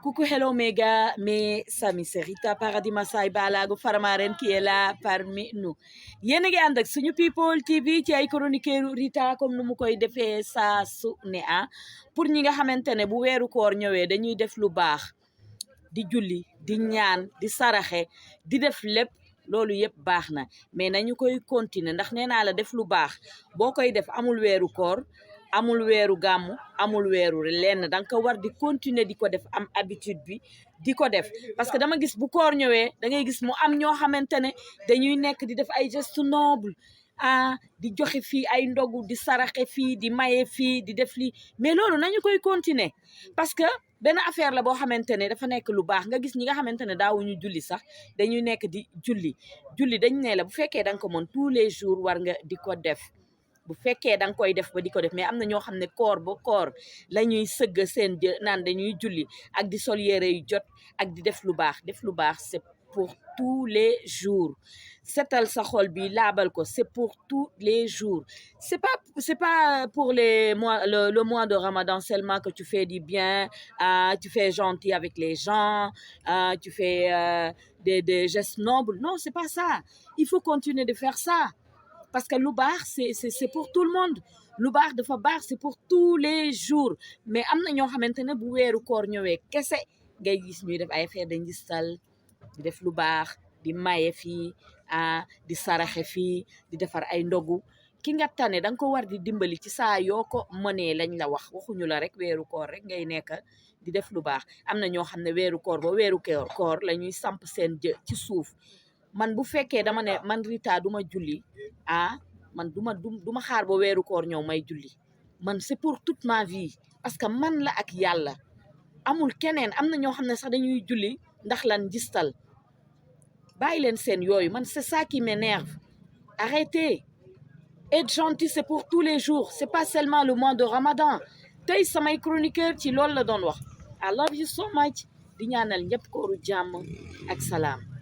Coucou, hello méga, mais Samy c'est Rita Paradis Massaye Balago Faramaren qui est là parmi nous. Yéen a ngi ànd ak suñu People TV ci ay chroniqueur Rita comme nu mu koy defee saa su ne pour ñi nga xamante ne bu weeru koor ñëwee dañuy def lu baax di julli di ñaan di saraxe di def lépp loolu yëpp baax na mais nañu koy continuer ndax nee naa la def lu baax boo koy def amul weeru koor amul weeru gàmmu amul weeru lenn danga ko war di continuer di ko def am habitude bi di ko def parce que dama gis bu koor ñëwee da ngay gis mu am ñoo xamante ne dañuy nekk di def ay geste noble di joxe fii ay ndogu di saraxe fii di maye fii di def lii mais loolu nañu koy continuer parce que benn affaire la boo xamante ne dafa nekk lu baax nga gis ñi nga xamante ne daawuñu julli sax dañuy nekk di julli dañ ne la bu fekkee danga ko mën tous les jours war nga di ko def bu fekkee danga koy def ba di ko def mais am na ñoo xam ne koor ba koor la ñuy sëgg seen naan dañuy julli ak di sol yére yu jot ak di def lu baax c'est pour tous les jours setal sa xol bi laabal ko c'est pour tous les jours c'est pas pour les mois le mois de Ramadan seulement que tu fais du bien tu fais gentil avec les gens tu fais des gestes nobles non c'est pas ça il faut continuer de faire ça parce que lu baax c'est pour tout le monde lu baax dafa baax c'est pour tous les jours mais am na ñoo xamante ne bu weeru koor ñëwee kese ngay gis ñuy def ay affaire de ngistal di def lu baax di maye fii di saraxe fii di defar ay ndogu ki nga tane danga ko war di dimbali ci saa yoo ko mënee lañ la waxuñu la rek weeru koor rek ngay nekk di def lu baax am na ñoo xam ne weeru koor ba weeru koor la ñuy samp seen jë ci suuf man bu fekkee dama ne man Rita duma julli man duma xaar ba weeru koor ñëw may julli man c'est pour toute ma vie parce que man la ak yàlla amul keneen am na ñoo xam ne sax dañuy julli ndax lan gistal bàyyi leen seen yooyu man c'est ça qui m'énerve arrêtez être gentil c'est pour tous les jours c'est pas seulement le mois de Ramadan tey samay chroniqueur ci loolu la doon wax I love you so much di ñaanal ñëpp kooru jàmm ak salaam